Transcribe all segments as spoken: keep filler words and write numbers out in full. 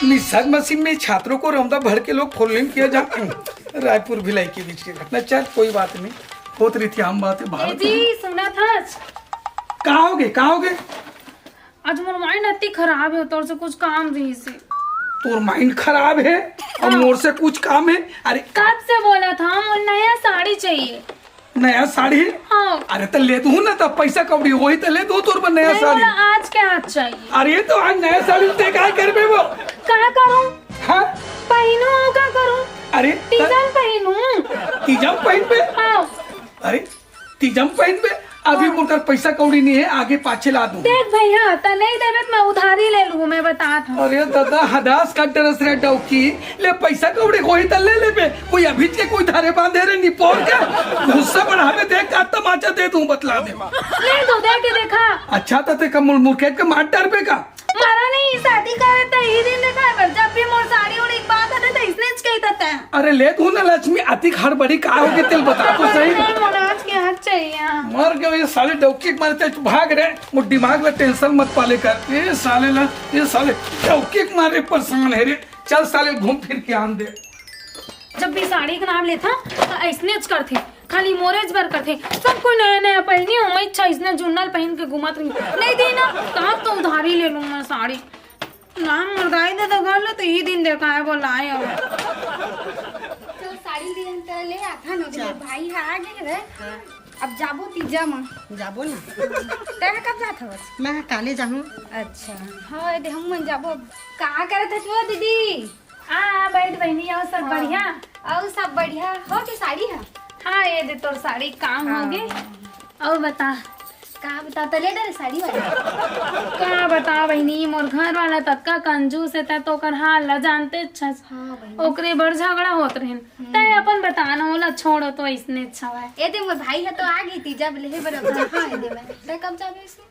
Nishad machine में छात्रों को रौंदा भर के लोग फोन किया जा। रायपुर भिलाई के बीच के घटना। चल, कोई बात नहीं, होत रहिथे, आम बात हे, ए भारत जी, सुना था? का होगे, का होगे? आज मोर माइंड अति खराब हे, तोर से कुछ काम रहिसे। तोर माइंड खराब हे अउ हाँ। मोर से कुछ काम हे? अरे, कब से बोला था, मोर नया साड़ी चाहिए। नया साड़ी? हाँ। अरे, त ले दूँ ना, त पैसा कौड़ी होही त ले दूँ तोर बर नया नहीं, साड़ी। मोला आज के आज चाहिए। अरे, त आज नया साड़ी ते काय करबे वो? का करूँ? हाँ? पहिनूँ अउ का करूँ? अरे, त तीजा म पहिनूँ। तीजा म पहिनबे? हाँ। अरे, तीजा म पहिनबे? अभी हाँ। मोर कर पैसा कौड़ी नहीं हे, आगे पाछे ला दूँ। देख भैया, त नहीं देबे त मैं उधारी ले लूँ, मैं बतात हूँ। अरे दादा, हदास काट डरस रे डौकी, ले पैसा कौड़ी होही त ले लेबे। कोई अभी के कोई धरे बांधे रे निपोर के, गुस्सा बढ़ाबे देख का तमाचा दे दूँ, बतला दे। ले तो दे के देखा। अच्छा, त ते का मुड़-, मुड़केट के मार डरबे का? मारा नहीं, शादी करे त ही दिन देखा है, पर जब भी मोर साड़ी उड़ी के बात आथे त इसने च कही देते हैं। अरे ले तू ना लक्ष्मी, अतिक हड़बड़ी का होगे तेल बता तो सही। नहीं, मोर आज के आज चाहिए। मर गए ये साले डौकी के मारे, ते भाग रे, मोर दिमाग ला टेंशन मत पाले कर। ये साले ला, ये साले डौकी के मारे परेशान हे रे। चल साले घूम फिर के आन दे। जब भी साड़ी के नाम लेथा त अइसनेच करथे, खाली मोरेच बर करथे। सब कोई नया नया पहिनी, ओमइच अइसने जुन्नल पहिन के घूमत रही। नहीं दी ना, त अब तो उधारी ले लूँ मैं साड़ी। नाम मुर्गाई दे तो घर ले, त ई दिन देखा है बोलाए अब। चल साड़ी लियन त ले आथा न, चल। भाई हा आ गे रे। हाँ। अब जाबो तीजा म। जाबो ना। तैं कब जात हवस? मैं काले जाहूँ। अच्छा, हाँ, दे हम मन जाबो। का करत हस वो दीदी? आ, आ, बैठ बहिनी, अउ सब हाँ। बढ़िया? अउ सब बढ़िया। हो के साड़ी ह? हाँ, ये दे तोर साड़ी, काम हाँ। होगे। अउ बता। का बता, त ले डरे साड़ी वाला। का बता बहिनी, मोर घर वाला ततका कंजूस हे, तैं तो ओकर हाल ला जानते छस। हाँ बहिनी। ओकरे बर झगड़ा होत रहिन। हम्म। तैं अपन बता ना, ओला छोड़ो तो अइसने अच्छा हवय। ए दे, मोर भाई ह तो आ गे तीजा लेहे बर, अब जहाँ ए दे मैं। तैं कब जाबे अइसे?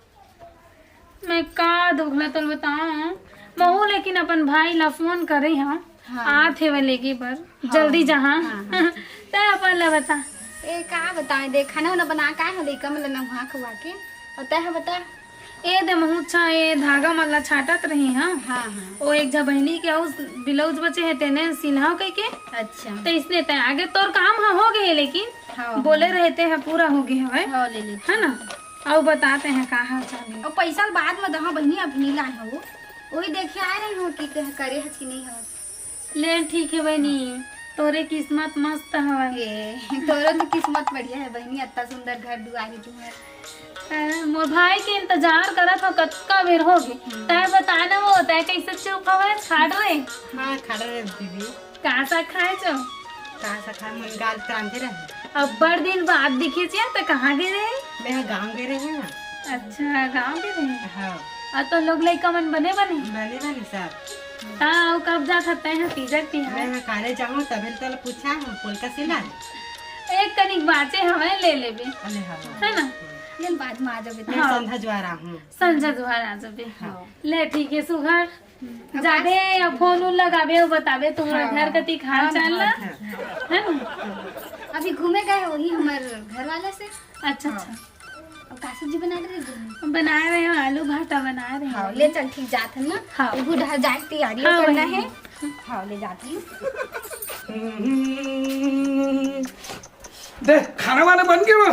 मैं का दुख ला तोल बताऊं, महू लेकिन अपन भाई ला फोन करे हंव, हाँ। आत हे वह लेगे बर, हाँ। जल्दी जहाँ। हाँ, हाँ। तैं अपन ला बता। ए, का बताएं, देख, खाना वाना बना के आए हंव, लइका मन ला नहा खवा के, अउ तैं ह बता। ए दे महू अच्छा, ए धागा मन ला छाटत रहे हंव। हाँ, हाँ। ओ एक झा बहिनी के अउ ब्लाउज बचे हे, तेने सिलहाव कहिके। अच्छा। त इसने तैं आगे तोर काम ह हो गे हे, लेकिन हाँ, बोले हाँ। रहे ते ह पूरा हो गे हवय। हाँ, ले ले। है ना? अउ बता तैं ह का हाल चाल हे? अउ पैसा ल बाद म दहा बहिनी, अभी नइ लाए हंव। ओही देखे आए रहे हंव कि कह-, करे हस कि नइ हवस। ले ठीक हे बहिनी, तोरे किस्मत मस्त हवय। ए, तोरो तो किस्मत बढ़िया हे बहिनी, अतना सुंदर घर दुआर हे तुंहर। अ, मोर भाई के इंतजार करत हंव, कतका बेर हो गे। हम्म। तैं बता ना वो, तैं कइसे चुप हवय, खाड़ रे? हाँ, खाड़ रे दीदी। का साग खाए चो? का साग खाए, मुनगा आलू के रांधे रहे। अब्बड़ दिन बाद दिखे चिया, त कहाँ गे रहे? मैं गाँव गे रहे ना। अच्छा, गाँव गे रहे? हाँ। अउ तो लोग लइका मन बने बने? बने बने सब। ता अउ कब जात हस तैं ह तीजा के तिहार? मैं ह काले जाहूँ, तभे ल तोला पूछा हूँ, पोलका सिला। एक कनिक बाचे हवय, ले लेबे। अरे हाँ। है ना? ले बाद में आ जाबे। मैं हाँ। संझा जुआर आहूँ। संझा जुआर आ जाबे। हाँ। ले ठीक हे सुघर। अब जाबे आज या फोन उन लगाबे अउ बताबे तुम्हर हाँ, घर हाँ। कति हाल हाँ, चाल हाँ, ला, हाँ। है ना? अभी घूमे गए वही हमर घर वाला से। अच्छा, हाँ। अच्छा। अब का सब्जी बना रहे हो? बनाए रहे हो, आलू भाटा बनाए रहे हाँ, हो। ले चल, ठीक जात है ना? हाँ। वो डहर जाए के तैयारी हाँ, करना वही। है। हाँ, ले जात है। दे, खाना वाना बन गया?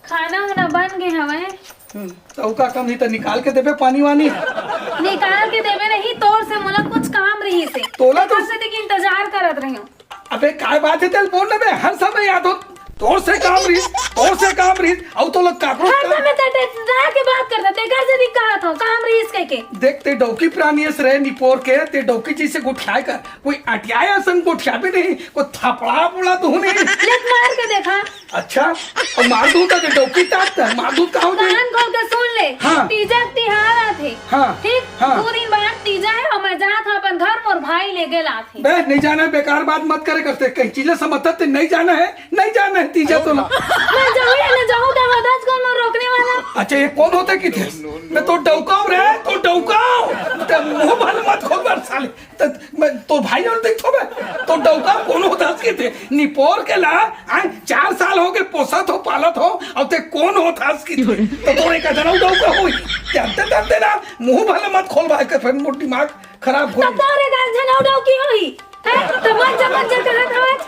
खाना वाना बन गे हवय। हम्म, त अउ का कमी त निकाल के देबे पानी वानी। निकाल के देबे नहीं, तोर से मोला कुछ काम रहिसे। तोला तो तेकर से देख इंतजार करत रहियो। अबे काय बात हे, तेल बोल ना बे, हर समय याद हो, तोर से काम रहिस, तोर से काम रहिस, अउ तोला काकरो हर काम समय ते, ते, ते के बात करता, तेकर से दिख कहा था, काम रहिस कह के। देख ते डौकी प्राणी अस रहे निपोर के, ते डौकी जैसे गोठियाए कर, कोई अटियाए असन गोठियाबे नहीं, कोई थपड़ा पुड़ा तो नहीं। ले मार के देखा। अच्छा, अउ मार दूं त डौकी ताकत हे, मार दूं त का हो जाही? कान खोल के सुन ले, हाँ। तीजा के तिहार आथे। हाँ, ठीक? हाँ। दू दिन बाद तीजा हे अउ मैं जात हंव अपन घर, मोर भाई लेगे ल आथे। बे, नहीं जाना हे, बेकार बात मत करे करते, कहीं चीज ला समझता ते नहीं जाना हे, नहीं जाना हे तीजा तो ना। मैं जाऊँ या ना जाऊँ, त हवस कोन मोर रोकने वाला? अच्छा, ये कोन होथे कथे? मैं तो डौका हंव रे, तो डौका हंव। ते मुंह भर मत खोल बर साले। त मैं, तोर भाई ल देखथों बे, तोर डौका कोन होथस कथे, निपोर के ला, आय, चार साल हो गे पोसत हंव, पालत हंव, अउ ते कोन होथस कथे, त तोर एक अदरऊ डौका होही, ते अंते तंते ना, मुंह भले मत खोल भाई के, फेर मोर दिमाग खराब हो। तो तोरे गार्जियन अउ डौकी होही, हैं? तो मत जा, मत जा कहत हवस।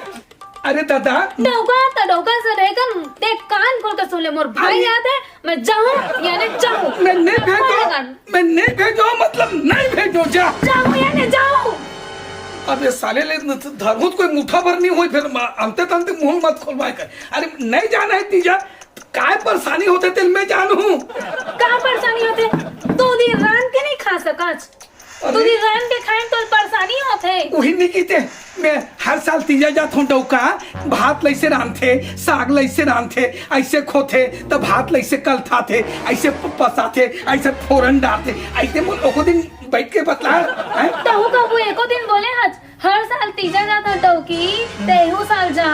अरे दादा। डौका तो डौका से रहिकन, देख कान खोल के सुन ले, मोर भाई अरे। आत हे, मैं जाहूँ या नहीं जाहूँ। मैं नहीं भेजो, मैं नहीं भेजो, मतलब नहीं भेजो, जा। जाहूँ या नहीं जाहूँ। अब ये साले ले न-, धरहूँ त कोई मुठा भर नहीं होई, फिर म-, अंते तंते मुँह मत खोलवाए कर। अरे नहीं जाना हे तीजा, काय परेशानी होथे तेल मैं जानहूँ। का परेशानी होथे? दू दिन रांध के नहीं खा सकस? अरे। दू दिन रांध के खाए तो परेशानी होथे। उही नहीं कीते, मैं हर साल तीजा जात हूँ डौका, भात लइसे रांधथे, साग लइसे रांधथे, अइसे खोथे, त भात लइसे कलथाथे, अइसे प-, पसाथे, अइसे फोरन डारथे, अइसे मोर एको दिन बैठ के बतला, हैं? तहू कबू एको दिन बोले हच, हर साल तीजा जात हस डौकी, तेहू साल जा,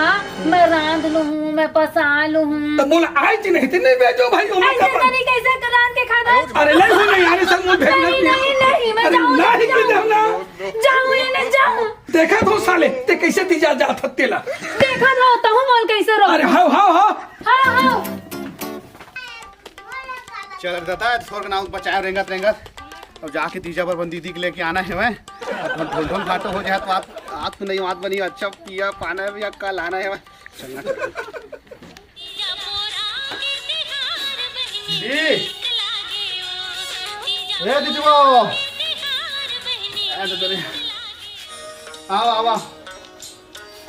मैं रांध लूहूँ, मैं पसा लूहूँ। त मोला आइच नहीं ते नहीं भेजो भाई, ओमा ऐसे का तरीके से रांध के खा दे। अरे नहीं हो नहीं, अरे सब मोर भेजना नहीं, नहीं, नहीं, मैं अरे जाऊँ, नहीं जाऊँ, की देना। जाऊँ या नहीं जाऊँ। देखा तो साले, ते कैसे तीजा जात हस तेला। देखा तो तहूँ मोल कैसे रो। अरे हाव, हाव, हाव। हाँ, हाँ। चल, दादा, थोर के नाम बचाए रेंगत, रेंगत। अब जाके तीजा बर अपन दीदी के लेके आना हे मैं। अब ढोल, ढोल भाटो हो जाए तो आप, आप तो नहीं बात बनी, अच्छा पिया पाना है या कल आना है मैं। चलना चाहिए। दीदी। ए दीदी वो। ए दीदी। आओ, आओ, आओ।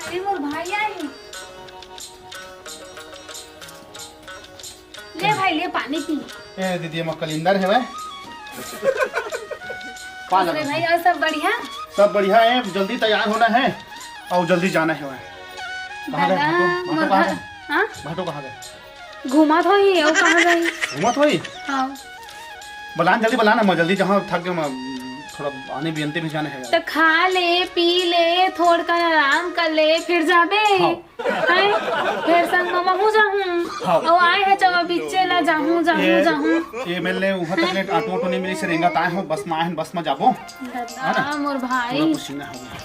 अरे मोर भाई आई। ले भाई, ले पानी पी। ए दीदी, एमा कलिंदर हेवय। पा अरे भाई, अउ सब बढ़िया? सब बढ़िया हे, जल्दी तैयार होना हे अउ जल्दी जाना हेवय। कहाँ गए दादा, भाटो? भाटो मोर कहाँ घर, गए? हाँ? भाटो कहाँ गए? घूमत होही, अउ कहाँ जाही? घूमत होही? हाँ। बलान जल्दी बलान, मैं जल्दी जाहूँ, थक गए मैं, थोड़ा आने बेंते भी जाना हे। त खा ले, पी ले, थोड़कन आराम कर ले, फिर जाबे। हाँ। हैं? फेर संग म महूँ जाहूँ। हाँ। अउ आए हे चवा बिच्चे ला जाहूँ, जाहूँ, ये, जाहूँ। ये मेरे ले उहाँ तक ले ऑटो, ऑटो नहीं मिली से रेंगत आए हो, बस म आए हो, बस म जाबो। दादा, है ना? मोर भाई। पूरा पसीना हो गया।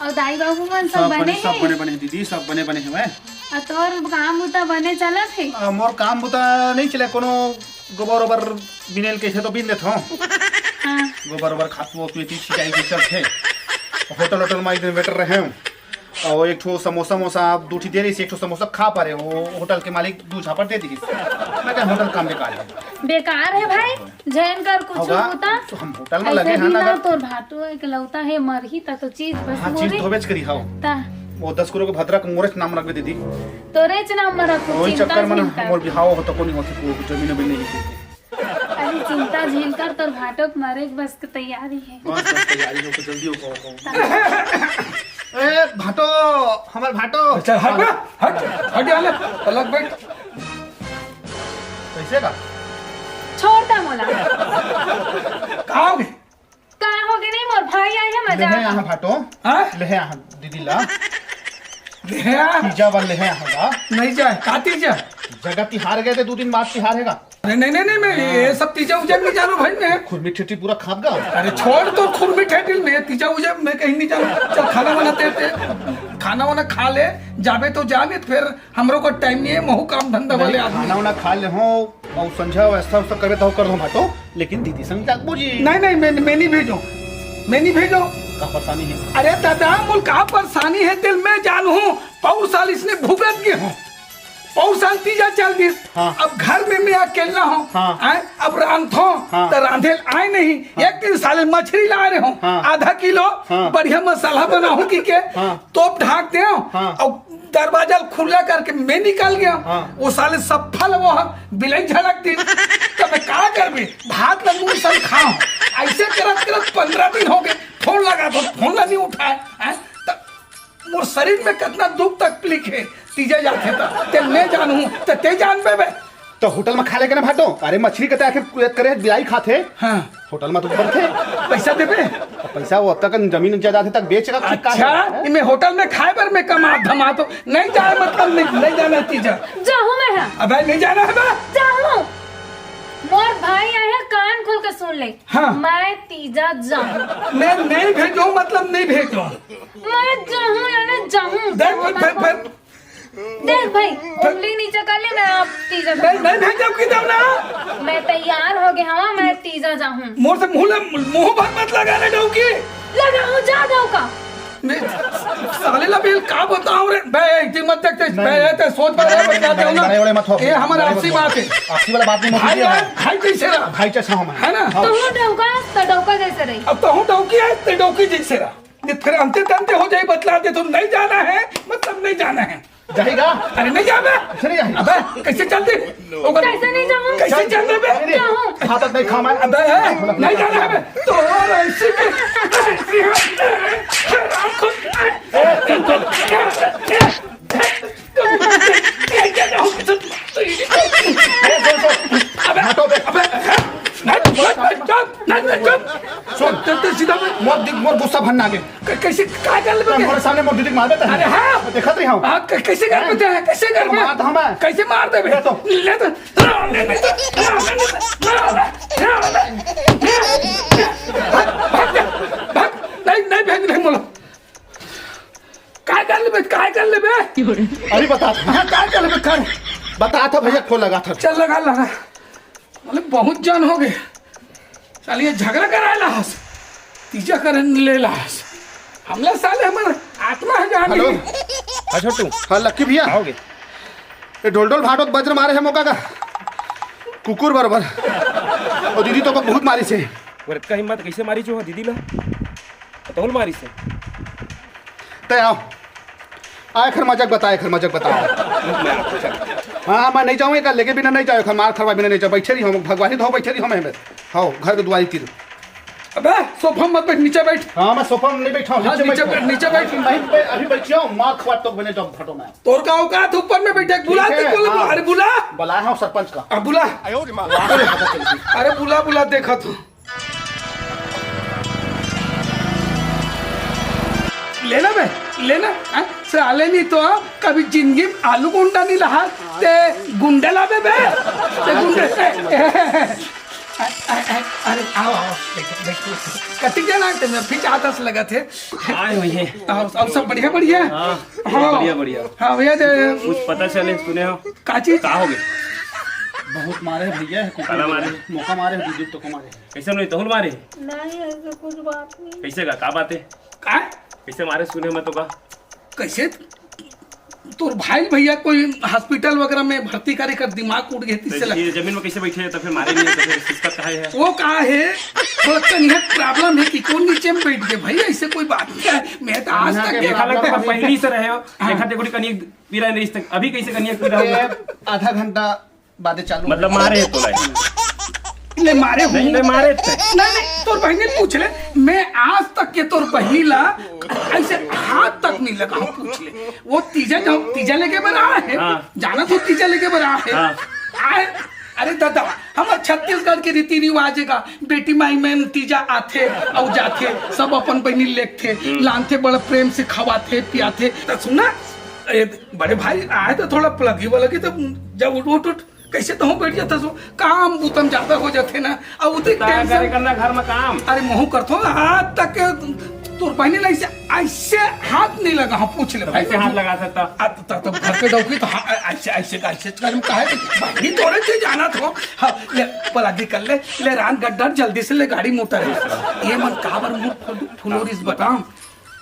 अउ दाई बाबू मन सब सब बने, बने सब हे? बने, बने दीदी, सब बने, बने हे। अउ तोर काम बुता बने चलत हे? अ, मोर काम बुता नहीं चले, कोनो गोबर ओबर बिनेल कइसे तो बिन देथव। हाँ। गोबर ओबर खातू ओतू एती छिटाई के चलथे। होटल, होटल म एक दिन वेटर रहे हूँ। अउ एक ठो समोसा मोसा दू ठी दे रही, एक ठो समोसा खा पा रहे हो, होटल के मालिक दू झापड़ दे दिस। मैं कहा होटल काम बेकार हे। बेकार हे भाई, झन कर कुछ होगा? बुता। तो हम होटल में ऐसे लगे हैं भी ना ना अगर तोर भाटो एकलौता हे, मरही त तो चीज बस हाँ, चीज मोरे। धोबेच करी, हाँ। ता। वो दस करोड़ के भद्रा के मोरेच नाम रखबे दीदी। तोरेच नाम म रखो, वही चिंता चक्कर में ना झन कर। मोर बिहाव होता को नहीं होती, को जमीन भी नहीं थी। अरे चिंता झन कर, तोर भाटो के मरे के बस के तैयारी हे। बस, बस तैयारी हो तो जल्दी हो, हो, हो। ता। ए, भाटो, हमार भाटो। चल, हट बे, हट, हट यहाँ ले, अलग बैठ। कैसे का? छोड़ ता मोला। का होगे? का होगे नहीं, मोर भाई आए हे, ले मजाक। हे यहाँ भाटो। हाँ? ले हे यहाँ दीदी ला। ले हे यहाँ? तीजा बर ले हे यहाँ ला। नहीं जाए, का तीजा? जगह तिहार गए थे, दो दिन बाद तिहार हेगा। अरे नहीं, नहीं, नहीं, मैं ये सब तीजा उजा नहीं जानू भाई मैं। खुरमी ठेठी पूरा खात गा। अरे छोड़ तो खुरमी ठेठी, मैं तीजा उजा मैं कहीं नहीं जानू। चल खाना वाना ते, ते, खाना वाना खा ले, जाबे तो जा, नहीं तो फिर हमरो को टाइम नहीं हे, महू काम धंधा वाले नहीं, आदमी। खाना वाना खा ले हो, अउ संझा व्यवस्था उसका करबे तो कर दो भाटो, लेकिन दीदी संग जाबो जी। नहीं, नहीं, मैं, मैं नहीं भेजो, मैं नहीं भेजो। का परेशानी हे? अरे दादा, मोल का परेशानी हे, तेल मैं जानहूँ, पौर साल इसने भुगत गे हूँ। पौर साल तीजा चल दिस। हाँ। अब घर में मैं अकेला हूँ। हाँ। हैं? अब रांधो, हाँ। त रांधे ल आए नहीं। हाँ। एक दिन साले मछली ला रहे हूँ, हाँ। आधा किलो, हाँ। बढ़िया मसाला बनाहूँ कि के, हाँ। तोप ढाक दे, हाँ। अउ दरवाजा ल खुला करके मैं निकल गया। हाँ। वो साले सब फल वो हम बिलाई झलक दी। त मैं का करबे? भात ल मुंह से खाऊं। ऐसे करत करत पंद्रह दिन हो गए। फोन लगा तो फोन ला नहीं उठाए। हैं? त मोर शरीर में कितना दुख तकलीफ हे, तीजा जाथे त, ते मैं जानहूं, त ते जानबे बे। तो होटल में खा लेके ना भाटो, अरे मछली के तो आखिर करे बिलाई खाथे। हाँ। होटल में तो बनथे। पैसा देबे? अब पैसा वो तक जमीन जायदाद हे तक बेच का अच्छा, इमे होटल में खाए बर मैं कमा धमा तो नहीं जाए, मतलब नहीं, नहीं जाना तीजा। जाहूं मैं हा। अबे नहीं जाना हे बे? जाहूं। मोर भाई आए हे, कान खोल के सुन ले। हाँ। मैं तीजा जाहूं। मैं नहीं भेजो, मतलब नहीं भेजो। मैं जाहूं या ना जाहूं। देख, फिर, फिर, फिर। देख भाई, उंगली नीचे कर ले, मैं अब तीजा नहीं, जाऊँ। नहीं भेजब की तब ना। मैं तैयार हो गया हूँ, मैं तीजा जाऊँ। मोर से मुंह ले, मुंह भर मत लगा रे डौकी। लगाऊं, जा डौका। मैं साले ला बेल का बताऊं रे? बे, एक दिन मत देखते, नहीं, बे, ये तो सोच पर नहीं, बता दे ना। लड़ाई वड़ाई मत हो। ये हमारा लड़ाई आपसी मत हो। बात है। आपसी वाला बात नहीं, भाई मोदी जी यार, है। भाई जैसे रहा। भाई जैसा हूँ मैं। है ना? हाँ। तो हूँ डौका, तो डौका जैसे रही। अब तो हूँ डौकी है, तो डौकी जैसे रहा। ये फिर अंते तंते हो जाए, बतला दे, तो नहीं जाना है, मतलब नहीं जाना है। जाएगा? अरे नहीं जाबे। कैसे नहीं जाएगा? अबे कैसे चल दे? ओकर कैसे नहीं जाऊँ? कैसे चल दे बे? नहीं, नहीं। क्या हो? हाथ तक नहीं खा मैं। अबे नहीं जाना है बे। तो और ऐसे के, ऐसे के, अबे, हटो बे। अबे, नहीं, नहीं, चुप, नहीं, नहीं, चुप। सुन, चल, चल, सीधा बे। मोर दिख, मोर गुस्सा भरना आगे। क-, कैसे, काय कर लेबे? मोर सामने मोर दीदी मार देता है। अरे हाँ। देखत रही हूँ। हाँ, क-, कैसे कर लेबे? कैसे कर लेबे? मार तो हम है। कैसे मार देबे? ले तो। ले तो। ले, ले, ले, ले, ले, ले, ले, ले। भाग, भाग, भाग। नहीं, नहीं, भाग, नहीं, बोलो। काय कर लेबे? काय कर लेबे? अभी बता। हाँ, काय कर लेबे? कर। बता था भैया, फोन लगा था। चल, लगा, लगा। मतलब, बहुत जन हो गए। साले ये झगड़ा कराए ला हस, तीजा करन ले ला हस। हमला साले हमर आत्मा है जान हेलो। हाँ छोटू। हाँ लक्की भैया। आओगे? ये ढोल ढोल भाटो बज्र मारे है मोका का। कुकुर बरोबर। और दीदी तो को बहुत मारी से। वो रतका हिम्मत कैसे मारी जो दीदी ला? तहुल मारी से। तय आओ। आए खर मजाक बताए, खर मजाक बताओ। हाँ, मैं नहीं जाऊँ, एक लेके बिना नहीं जाओ, खर मार खरवा बिना नहीं जाओ, बैठे रही हम, भगवान ही तो बैठे रही हम, हमें। हाँ, घर के दुआरी तीर। अबे, सोफा में मत बैठ, नीचे बैठ। हाँ, मैं सोफा में नहीं बैठा हूँ, हाँ, नीचे नीचे बैठो। बैठ, नीचे बैठ। नहीं, मैं अभी बैठी हूँ, मार खवा तो बने तो फटो मैं। तोर का औकात ऊपर में बैठे, बुला ठीक है, तो बोल, हाँ। अरे बुला। बुलाया हूँ सरपंच का। अब बुला। अरे बुला, बुला, देखा तू। लेना बे, लेना, हाँ? साले नहीं तो कभी जिंदगी में आलू गुंडा नहीं रहा, ते गुंडे लाबे बे, ते गुंडे। अरे आओ, आओ, देखो, देखो, कति जना है, मैं फिर आदस लगा थे। आए हुए हैं। आओ, अब सब बढ़िया, बढ़िया? हाँ, हाँ। बढ़िया, बढ़िया। हाँ भैया, दे। कुछ पता चले, सुने हो? का चीज? का हो गया? बहुत मारे भैया, काला मारे? मौका मारे, दीदी तो को मारे। कैसे नहीं, तहुल मारे? नहीं, ऐसे कुछ बात नहीं। कैसे का, का बात है? का? कैसे मारे, सुने मैं तो का? कैसे? तोर भाई भैया कोई हॉस्पिटल वगैरह में भर्ती करे कर दिमाग उड़ गए, तो इससे लग- ये जमीन में कैसे बैठे हैं, तो फिर मारे नहीं, तो फिर सिस्टर कहाँ है? वो कहाँ है? थोड़ा कनिया प्रॉब्लम है कि कौन नीचे में बैठ गए भाई, ऐसे कोई बात नहीं है। मैं तो आज तक देखा लगता है पहली से रहे हो, हाँ। देखा देखो कनिया पी रहा है, अभी कैसे कनिया पी रहा होगा? आधा घंटा बातें चालू मतलब हो। मारे है तो लाई। ले मारे हूँ। नहीं, नहीं मारे थे। नहीं, नहीं, तोर बहन ने पूछ ले। मैं आज तक के तोर बहनी ला ऐसे हाथ तक नहीं लगा हूँ, पूछ ले। वो तीजा जाओ, तीजा लेके बना है। हाँ। जाना तो तीजा लेके बना है। हाँ। आए, अरे दादा, हम छत्तीसगढ़ के रीति रिवाज है का, बेटी माई में तीजा आथे, अउ जाथे, सब अपन बहनी लेगथे, हम्म। लानथे, बड़ा प्रेम से खवाथे, पियाथे। तो सुना, ए, बड़े भाई आए तो थोड़ा प्लगी वलगी तो जब उठ, उठ, उठ, कैसे तो बैठ जाता सो, काम बुतम ज्यादा हो जाते ना। अब उतनी तो टेंशन करे करना घर में काम। अरे महू करथो, आज तक के तोर बहनी ला ऐसे, ऐसे हाथ नहीं लगा। हाँ, पूछ ले भाई। ऐसे हाथ लगा सकता। आ, तो, तो, तो घर के डौकी तो हाँ, ऐसे, ऐसे का, ऐसे कर में काहे तो बहनी तोरे से जाना थो। हाँ, ले, पलागी कर ले, ले रान गड्ढर जल्दी से ले गाड़ी मोटर है। ये मन काबर मुंह फुल-, फुलोरिस बताऊं?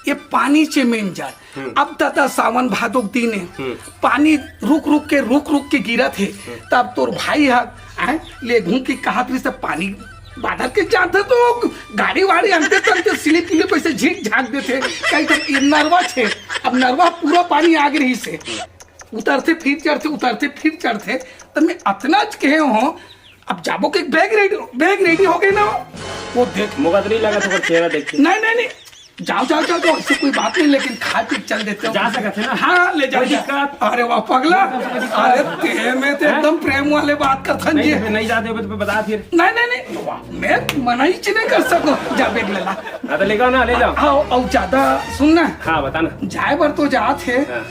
ये पानी चे मेन जाए। हम्म। अब दादा सावन भादो के दिन है, हम्म। पानी रुक रुक के, रुक रुक के गिरत है। हम्म। तब तोर भाई ह, आए, ले घूम के कहा तू सब पानी बादल के जात है तो गाड़ी वाड़ी अंते तंते स्लिप स्लिप ऐसे झीक झाक देते। कहीं तब ये नरवा छे, अब नरवा पूरा पानी आग रही से उतरते फिर चढ़ते, उतरते फिर चढ़ते। तब मैं अतना च कहे हूँ, अब जाबो के बैग रेडी, बैग रेडी हो गए ना। वो देख, मोका तो नहीं लगा था चेहरा देख के। नहीं, नहीं, नहीं, जाओ, जाओ, जाओ, जाओ, इससे कोई बात नहीं, लेकिन खा पी चल देते हो। जा सकत है ना? हाँ, ले जाओ, कोई जा। दिक्कत? अरे वाह, पगला। कोई दिक्कत? अरे, ते में तो हैं? एकदम प्रेम वाले बात करथन नहीं, जी। तो फिर नहीं जाते हो तो बता फिर। नहीं, नहीं, नहीं, वाह, मैं मना ही नहीं कर सको। जा, बैग ले ला। हाँ, तो ले जाओ ना, ले जाओ। आओ, आओ, ज्यादा सुन ना। हाँ, बता ना। जाए बर तो जात है। हाँ।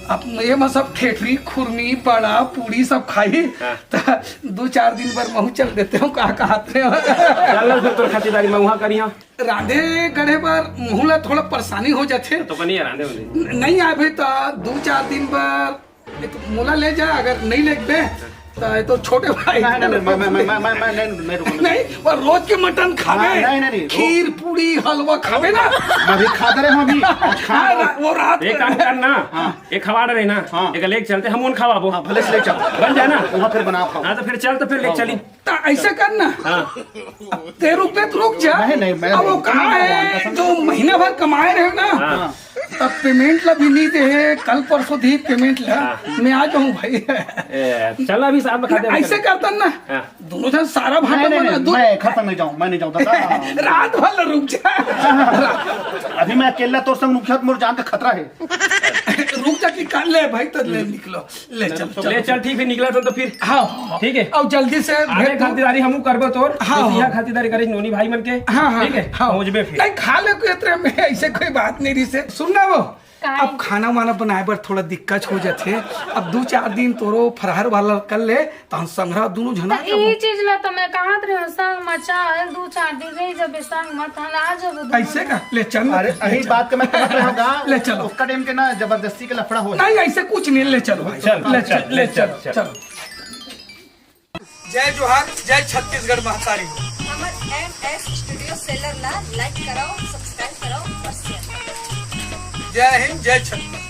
अब ये में सब ठेठरी, खुरमी, बड़ा, पूड़ी सब खाई, हाँ। त दू चार दिन बर महूं चल देते हंव, का कहत रहे हो? चल ना, फिर तोर खातिरदारी मैं उहां करिहां। रांधे गढ़े बर महूं ला थोड़ा परेशानी हो जाथे। तो कनी रांधे वाले। नहीं आबे त दू चार दिन बर, ये तो मोला ले जा, अगर नहीं लेगबे त ये तो छोटे भाई। नहीं, नहीं, नहीं, मैं, मैं, मैं, मैं, मैं, मैं नहीं रुकूंगा। नहीं, वो रोज के मटन खाबे, हाँ, नहीं, नहीं, नहीं, खीर, पूड़ी, हलवा खाबे ना। मैं भी खा दे रहे हूँ अभी, आज खा हाँ, रहा हूँ। वो रात एक काम करना, हाँ। एक खवाड़ रहे ना, हाँ। एक लेके चलते, हम उन खवाबो। हाँ, भले से ले चल। बन जाए ना? वहाँ फिर बना खाओ। हाँ, तो फिर चल, तो फिर ले हाँ, चली। हाँ। त ऐसा करना। हाँ। ते रुक दे, तो रुक जा। नहीं, नहीं, मैं अब वो नहीं। कहाँ है, जो महीना भर कमाए रहे ना, हाँ। तब पेमेंट ला भी नहीं दे, कल परसों दी पेमेंट ला, हाँ। मैं आ जाऊँ भाई। ए, चल अभी साथ में खाते हैं। ऐसे करता ना, हाँ। दोनों जन सारा भांडा नहीं, नहीं, बना नहीं, दो। मैं खत्म नहीं जाऊँ, मैं नहीं जाऊँ दादा। रात भर रुक जा। अभी मैं अकेला तोर संग रुक जात, मोर जान का खतरा है। रुक जा कि कर ले भाई, तो ले निकलो। ले चल, ले चल, ठीक है, निकला तो, तो फिर हाँ, हाँ। ठीक है। अब जल्दी से आगे भेज दो। खातिरदारी हमू करबो तोर, हाँ, जैसे हाँ। यहाँ खातिरदारी करे नोनी भाई मन के, हाँ, हाँ, ठीक है, हाँ। पहुँचबे फिर। नहीं, खा ले कोई, इतने में ऐसे कोई बात नहीं रही से। सुन ना वो, काहे? अब खाना वाना बनाए बर थोड़ा दिक्कत हो जाथे। अब दू चार दिन तोरो फरहर वाला कर ले, तहन संघरा दुनू झना त ई खाबो। चीज ला तो मैं कहत रहे हूँ, संग मा चल, दू चार दिन रह जबे संग मा, तहन आ जबो दुनू ऐसे झना। का? ले चल ना। अरे, यही बात के मैं कहत रहे हूँ गा, ले चलो। उसका टाइम के ना जबरदस्ती के लफड़ा हो जाए। नहीं, ऐसे कुछ नहीं, ले चलो भाई। चल, ले चल, चल, ले ले चल, चल, चल। चलो। जय जोहार, जय छत्तीसगढ़ महतारी। हमर एम एस स्टूडियो सेलर ला लाइक कराओ, सब्सक्राइब कराओ और शेयर कराओ। जय हिंद, जय छत्तीसगढ़।